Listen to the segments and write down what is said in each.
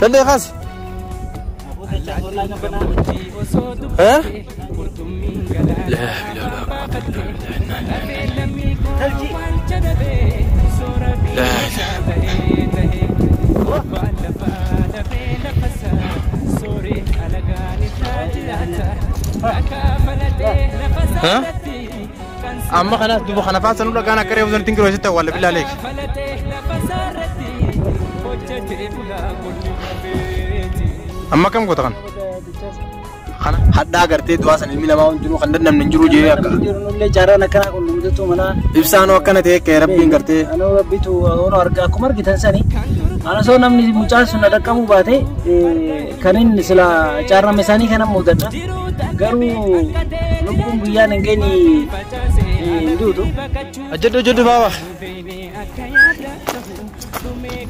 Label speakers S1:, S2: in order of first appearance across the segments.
S1: Dadee kaas. Eh? La ها؟ أما خلاص دوبا خنا فاسن ولا كان كريه وزن تنكر وشتا ولا بالله عليك. أما كم قلت خنا؟ خنا حدا قرتي دواسن الميلا ما ونجرو خنا نم نجرو جي أكا. إبسانو أكنا تيك ربي قرتي.
S2: أنا ربي تو أنا أرجع كمر كده سني. أنا سو نم مجال سنة ركمو باته كانين سلا چارنا مسانی كنا مودنا. Garuu lubbuun guyyaan hin geenye hin duutu.
S1: Ajjadhu ajjadhu baaba.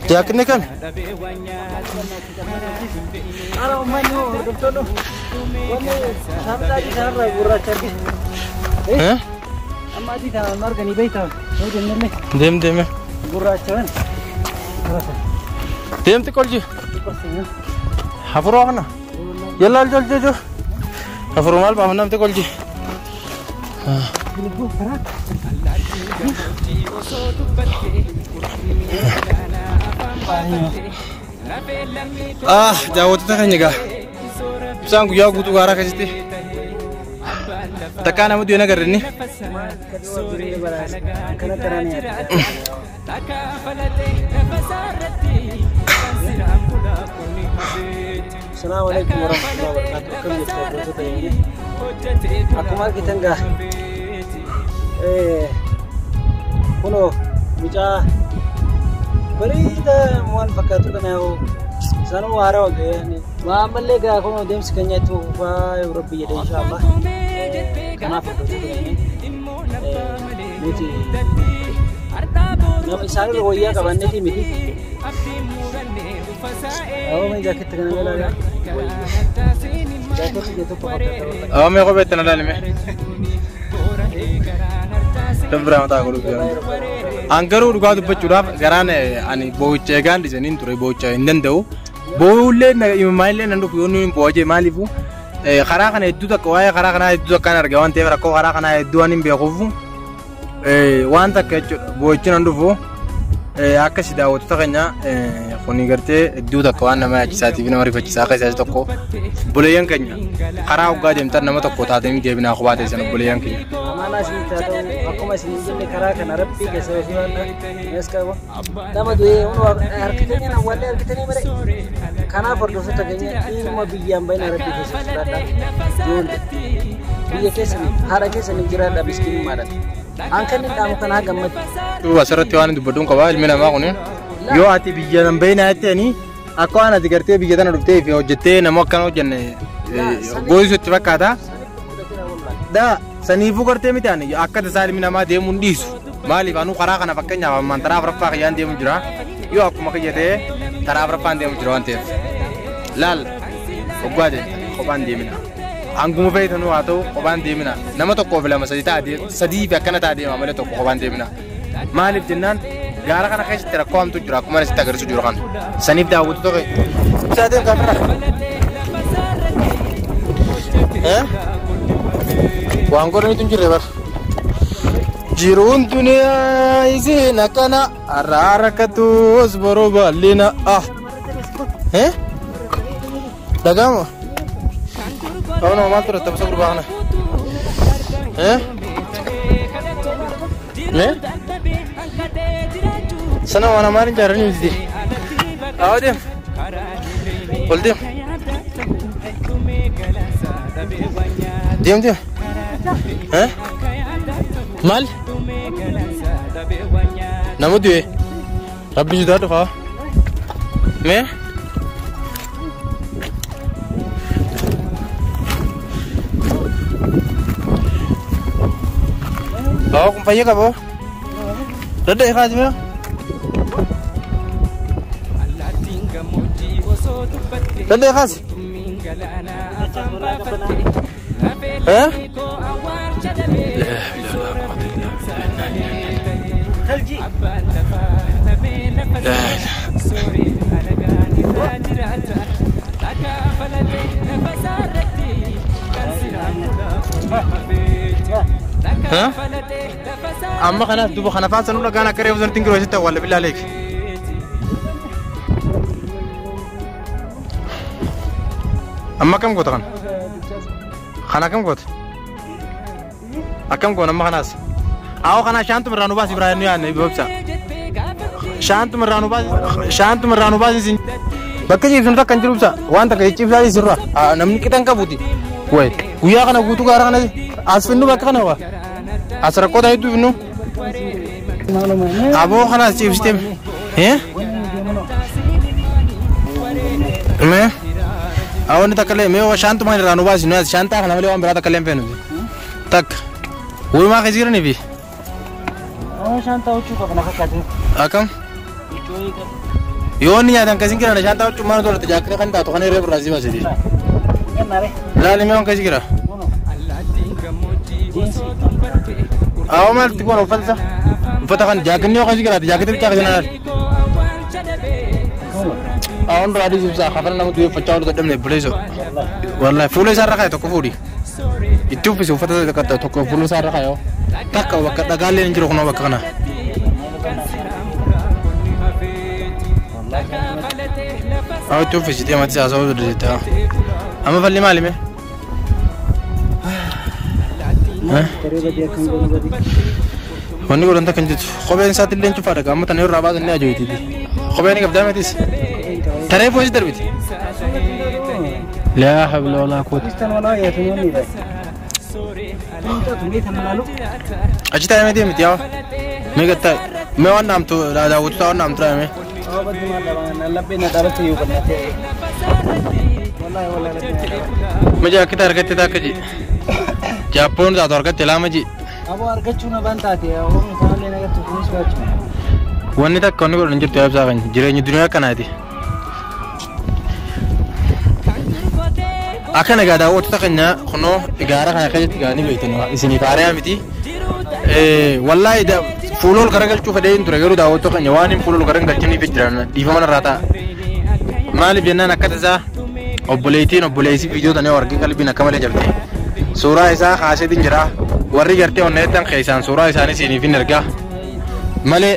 S1: Jaakni kan.
S2: Ara uummanni hordoftoonni wanni saamsaa adii kanarraa gurraacha argite. Amma adii kanaan arganii beektaa yoo jennellee.
S1: Deem deeme.
S2: Gurraacha kan.
S1: Deemti kolji. Hafuroo kana. Yalla jol jol jol. Afur maal baafannaa miti kolji. Ah, daawwattoota keenya egaa ibsaan guyyaa guutuu gaaraa keessatti takkaa nama du'e agarre inni.
S2: Assalamu alaikum warahmatullahi wabarakatuh. Akkam jirtu hordoftoota keenya? Akkuma argitan gaa kunoo mucaa bareedaa waan fakkaatu kana sanuu haarawaa ga'ee waan ammallee gaa kunoo deemsi keenya itti fufaa yoo rabbi jedhe inshaallah. Kanaaf hordoftoota keenya nuti nama isaanirra wayyaa qabanneeti miti. Awwa jaaketti kana meelaa jaaketti jedhu tokko fakkaata.
S1: Awwa mee kophee itti na ilaalime. Dabra mataa godhu. An garuu dhugaa dubbachuudhaaf garaan ani boo'icha eegaan dhisaniin ture boo'icha hin danda'u. Boo'ullee imimmaanillee nan dhufu yoo inni boo'ee maaliifu karaa kana hedduu takka waa'ee karaa kanaa hedduu takkaan arga waan ta'eef rakkoo karaa kanaa hedduu waan hin beekuuf waan takka jechuudha boo'ichi nan dhufu. Akkasi daawwattoota keenya kuni gartee hedduu takka waan nama yaachisaatiif nama rifachiisaa akka isaas tokko obboleeyyan keenya karaa hoggaa deemtan nama tokko taatanii deebinaa kophaa teessan obboleeyyan keenya.
S2: Amaanaa isin taata'u akkuma isin hin jenne karaa kana rabbii keessa ofii waan ta'eef qaba. Nama du'ee harki keenya awwaallee argitanii malee. Kanaaf hordoftoota keenya dhimma biyyaan baay'ina rabbii keessa jiraadha. Ijoollee biyya keessanii haadha keessanii jiraadha miskiinummaadhaan. Ankan inni dhaamu kanaa gammadu.
S1: Duuba asirratti waan dubbadhuun qaba ilmi namaa kun yoo ati biyya nan bahinaa jettee akka waan ati gartee biyya tana dhuftee fi hojjettee nama akkana hojjenne gooyisu itti fakkaata. Daa saniifuu gartee miti ani akka tasaa ilmi namaa deemuun dhiisu. Maaliif anuu karaa kana fakkeenyaaf ammaan taraa afuraffaa kiyyaan deemu jira. Yoo akkuma kiyya ta'e taraa afuraffaan deemu jira waan ta'eef. Laal hoggaa deemta kophaan deemina. Hanguma feetanuu haa ta'u kophaan deemina. Nama tokkoof lama sadii ta'a sadii fi akkana ta'a deema malee tokko kophaan deemina. Maaliif jennaan gaara kana keessatti rakkoo hamtu jira akkuma asitti agarsiisu jiru kana. Saniif daawwattu tokko. Ibsaa deem kaafirra. Waan godhanitu hin jirre bara. Jiruun duniyaa isiin akkana har'a rakkattus boruu bal'ina. Ah. Dhaga'ama. Kawan maal ture tapsa gurbaa kana. Sana waan amaar hin jaaranii miti. Awwa deem. Ol deem. Deem deem. Maal? Nama du'e. Rabbi sodaadhu haa. Mee? Bawa kun fayya qaba. Dadda kaasi mee? Dadda kaasi. Ha? Amma kanaaf duuba kana afaan sanuu dhagaan akka reefu sanatti hin giroo sitti awwaalla billaa leek. Amma akkam goota kana? Kana akkam goota? Akkam goona amma kanaas? Awwa kana shaantuma irraa nu baasi biraa nu yaadne ibsa. Shaantuma irraa nu baasi shaantuma irraa nu baasi sin. Bakka ciibsuun takka hin jiru ibsa. Waan takka ciibsaa sirra. Namni qixan qabuuti. Wayi guyyaa kana guutuu gaara kana as finnu bakka kana waa. As rakkoota hedduu finnu. Aboo kanaas ciibsitee. Eh? Mee? Awwanni takka illee mee shaantuma irraa nu baasi nu yaas shaantaa kana malee waan biraa takka illee hin feenu. Takka. Wuumaa keessa jiranii fi.
S2: Shaantaa huccuu qaba na fakkaate.
S1: Akkam? Yoo inni nyaatan akkasiin jiran shaantaa huccuu maal tolate jaakkina kan taatu kan irra birraa si baasiti. Laali mee waan keessa jira? Awwa maalti kun uffata isaa? Uffata kan jaakkinni yoo keessa jiraate jaakkina bichaa keessa laali. Awwan duraa dhiisuu ibsaa kafana nama du'ee uffachaa oolu dadhabne buleesoo. Wallahi fuula isaa irra kaa'e tokko fuudhi. Itti uffisi uffata tokko fuula isaa irra kaa'e. Takka bakka dhagaallee hin jiru kunoo bakka kana. Awwa itti uffisi deematti haasawuu dandeetta. Amma falli maali mee? Wanni godhan takka hin jirtu. Kopheen isaatti illee cufaadha. Qaama tana irraa baasan ni ajooyitiiti. Kopheen ni qabdaa meetis? Taree foosii darbiti. Laa hawla walaa quwwata. Achi taa'ee meetii miti yaa. Mee gad taa'e. Mee waan dhaamtu daawwattu taa'u waan dhaamtu dhaame. Mee jaakkita argatte taakka ji. Jaappoon taatu argatte lama ji.
S2: Aboo argachuun abaan taate oomishni isaallee nagartu kunis baachuu.
S1: Wanni takka wanni godhan jirtu ibsaa kan jireenyi duniyaa akkanaati. Akkana egaa daawwattoota keenya kunoo gaara kana keessatti gaanii beektan isiniif haariyaa miti. Wallaahi fuula ol garagalchuu fedhee hin ture garuu daawwattoota keenya waan hin fuula ol garagalchiniif jiran dhiifama narraa ta'a. Maaliif jennaan akka tasaa obboleettiin obboleessi viidiyoo tana yoo arge qalbiin akka malee jabte. Suuraa isaa kaaseetiin jira. Warri gartee onneettan keessaan suuraa isaanii isiniif hin ergaa. Malee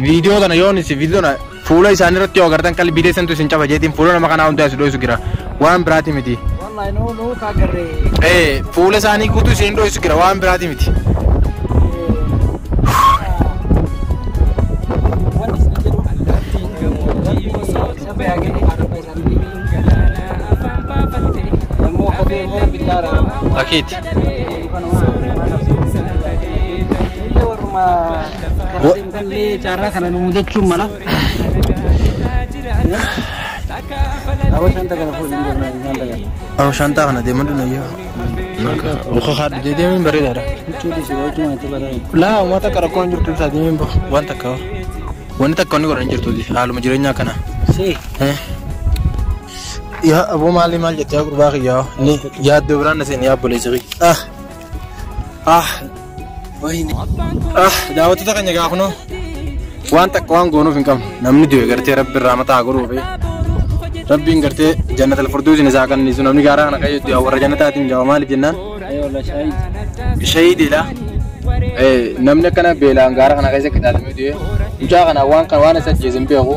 S1: viidiyoo tana yoon isin viidiyoo tana fuula isaanii irratti yoo agartan qalbii teessantu isin caba jeetiin fuula nama kanaa hundaa isin dho'isu jira. Waan biraati miti.
S2: Wallahi nuu nuu kaagarree.
S1: Fuula isaanii guutuu isin dho'isu jira waan biraati miti.
S2: Wanni isin jedhu rabbi saba yaa gadi haadha isaanii. Ammoo kophee immoo billaadha.
S1: Akiiti.
S2: Illee warruma karaa deemtallee carraa kana nu mudachuun mala. Aboo shanta kana fuudhin deemnaa shanta kana.
S1: Awwa shantaa kana deeman dhuna yoo. Uka haadhu deemuun bareedaadha.
S2: Huccuu dhiisii huccuu maatii bareeda.
S1: Laa uummata takka rakkoon jirtu ibsaa deemuun bahu waan takka wanni takka wanni godhan jirtu haaluma jireenyaa kana.
S2: Si.
S1: Yaa aboo maali maal jettee yaa gurbaa kiyyaa ni yaaddoo biraan na seen yaa obboleessa kiyya. Ah ah wayne ah daawwattoota keenya gaafa kunoo waan takka waan goonuuf hin qabnu namni du'e gartee rabbi irraa mataa godhuuf rabbiin gartee jannatal furduusin isaa kanniisu namni gaaraa kana kayyaddu yaa warra jannataatiin jawa maaliif jennaan shahiididha. Namni akkana beelaan gaara kana keessa qixaatamee du'e mucaa kana waan kana waan isa ajjeese hin beeku.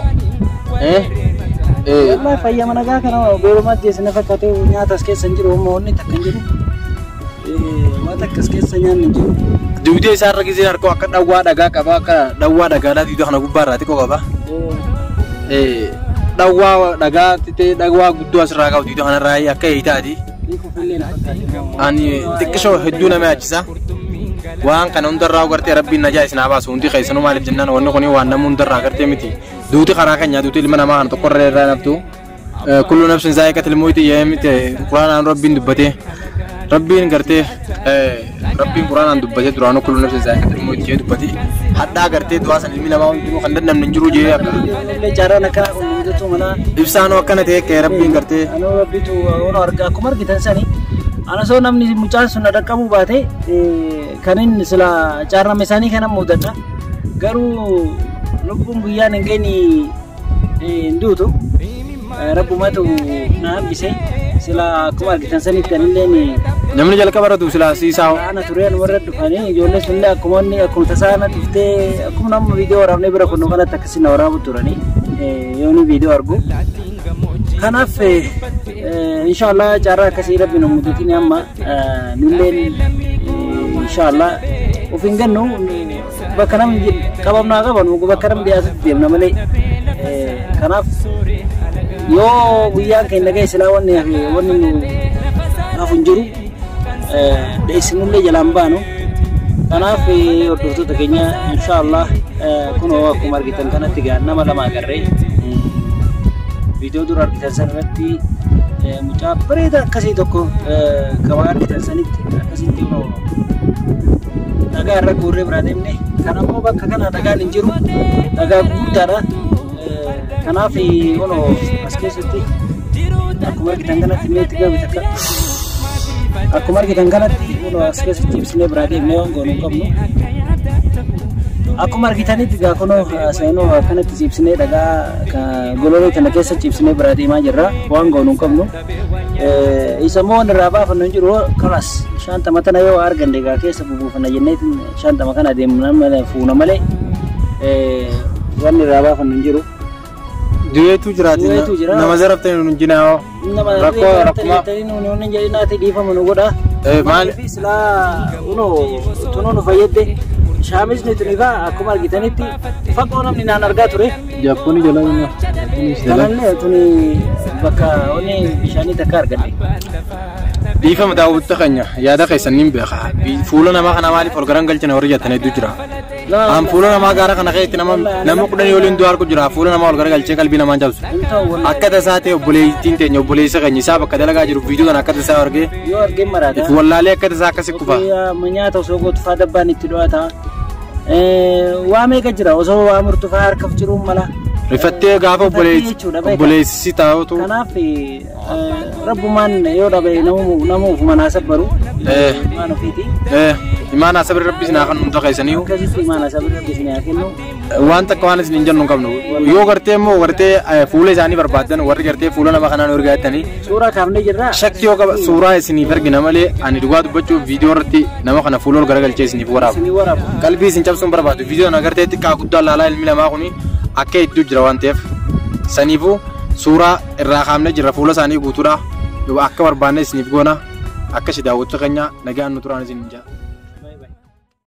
S2: Wallahi fayyama nagaa kana beelumaa ajjeese na fakkaate nyaata as keessa hin jiru humna takka hin jiru. Waan takka as keessa nyaanni hin jiru.
S1: Dugdee isaa irra gisee harkoo akka dhawwaa dhagaa qaba akka dhawwaa dhagaadhaa dugdee kana gubbaa irraa xiqqoo qaba. Dhawwaa dhagaa xixiqqee dhawwaa guddoo asirraa qabu dugdee kanarraa akka eeyitaati. Ani xiqqishoo hedduu nama yaachisa. Waan kana hundarraa gartee rabbiin najaa isin haa baasu hundi keessanuu maaliif jennaan wanni kun waan nama hundarraa gartee miti. Duuti karaa keenya duuti ilma namaa kana tokkorra irraa naftu. Kullu nafsin zaa'iqatul mawti jedhee miti quraanaan rabbiin dubbatee. Rabbiin gartee rabbiin quraanaan dubbatee duraanuu kullu nafsin zaa'iqatul mawti jedhee dubbatee. Hadhaa gartee du'aa san ilmi namaa hundinuu kan dadhabne hin jiru jedhee akka.
S2: Carraan akkanaa kun mudatu mala.
S1: Ibsaanoo akkana ta'e akka rabbiin gartee.
S2: Anoo rabbitu waan argaa akkuma argitan sanii. Ana soo namni mucaan sun dhaqqabuu baate kan inni sila carrame isaanii kana mudata. Garuu lubbuun guyyaan hin geenye hin duutu. Rabbumatu na hambise sila akkuma argitan sanitti anilleen
S1: Namni jalqaba irra silaa siisaa
S2: ana tureen warra dhufanii ijoollee sunillee akkuma inni akkuma tasaa na dhuftee akkuma nama viidiyoo waraabnee bira kunnu kanatti akkasii na waraabu turanii yoo ni viidiyoo argu. Kanaaf inshallah carraa akkasii rabbi nu mudatiin amma nulleen inshallah of hin gannu bakka namni qabamnaa qaban bakka namni dhiyaatutti deemna malee. Kanaaf yoo guyyaan keenya ga'e silaa wanni hafe wanni nu hafu hin jiru dheessinullee jalaan baanu. Kanaaf hordoftoota keenya inshallah kunoo akkuma argitan kanatti gaa nama lama agarree viidiyoo dura argitan san irratti mucaa bareedaa akkasii tokko kan argitan sanitti akkasitti kunoo dhagaa irra guurree biraa deemne. Kan ammoo bakka kana dhagaan hin jiru, dhagaa gurguddaadha. Kanaaf kunoo as keessatti akkuma argitan kanatti meetti gabi takka akkuma argitan kanatti kunoo as keessatti ibsinee biraa deemnee waan goonuu qabnu. Akkuma argitanitti gaa kunoo seenoo akkanatti ciibsinee dhagaa gololoo kana keessa ciibsinee biraa deemaa jirra waan goonuu qabnu. Isa immoo waan irraa baafannu hin jiru kalas 50 tana yoo arganne gaa keessa bubuufanna jenneetiin 50 kana deemna malee fuuna malee waan irraa baafannu hin jiru.
S1: Du'eetu jiraati
S2: Du'eetu jira.
S1: Nama zarabtanii nu jinaa
S2: Nama
S1: rakkoo rakkuma
S2: nuuni jedhinaati dhiifama nu godha.
S1: Maal
S2: Maaliif silaa kunoo tunuu nu fayyadde shaamisni tuni faa akkuma argitanitti fagoo namni naan argaa ture.
S1: Jakkooni jala
S2: Kanallee tuni bakka onni bishaanii takka arganne.
S1: Dhiifama daawwatta keenya yaada keessan niin beeka. Fuula namaa kana maaliif ol garan galchina warri jettan hedduu jira. An fuula namaa gaara kana keessatti nama 10 waliin du'aa argu jira. Fuula namaa ol gara galchee qalbii namaa cabsu.
S2: Hin ta'u wallahi.
S1: Akka tasaa ta'e obboleettiin teenya obboleessa keenya isaa bakka dalagaa jiru viidiyoo kana akka tasaa argee
S2: Yoo argeen maraata.
S1: itti wallaalee akka tasaa akkasi kufa.
S2: Nyaata osoo gootu faa dabbaan itti dhu'ata. Waa meeqa jira osoo waa murtu faa harkaf jiruun mala.
S1: Rifattee gaafa
S2: jechuudha beeka.
S1: obboleessi taa'utu.
S2: Kanaaf rabbumaan yoo dhabe nama ofuma naa sabbaru. Imaan ofiiti.
S1: Imaan asabri rabbi isin haa kennu hunda keessaniyyuu.
S2: Akkasitti imaan asabri rabbi isin haa kennu.
S1: Waan takka waan isin hin jennu hin qabnu. Yoo gartee immoo gartee fuula isaanii barbaaddan warri gartee fuula nama kanaan ergaa jettanii
S2: Suuraa kaafnee jirra.
S1: shakkii yoo qaba suuraa isiniif ergina malee ani dhugaa dubbachuuf viidiyoo irratti nama kana fuula ol garagalchee isiniif waraabu.
S2: Isinii waraabu.
S1: Qalbii isin cabsuun barbaadu viidiyoo kana gartee xiqqaa guddaa laalaa ilmi namaa kuni akka hedduu jira waan ta'eef saniifuu suuraa irraa kaafnee jirra fuula isaanii guutuudha akka barbaanne isiniif goona akka si daawwattu keenya nagaan nu turaan isin hin jaa.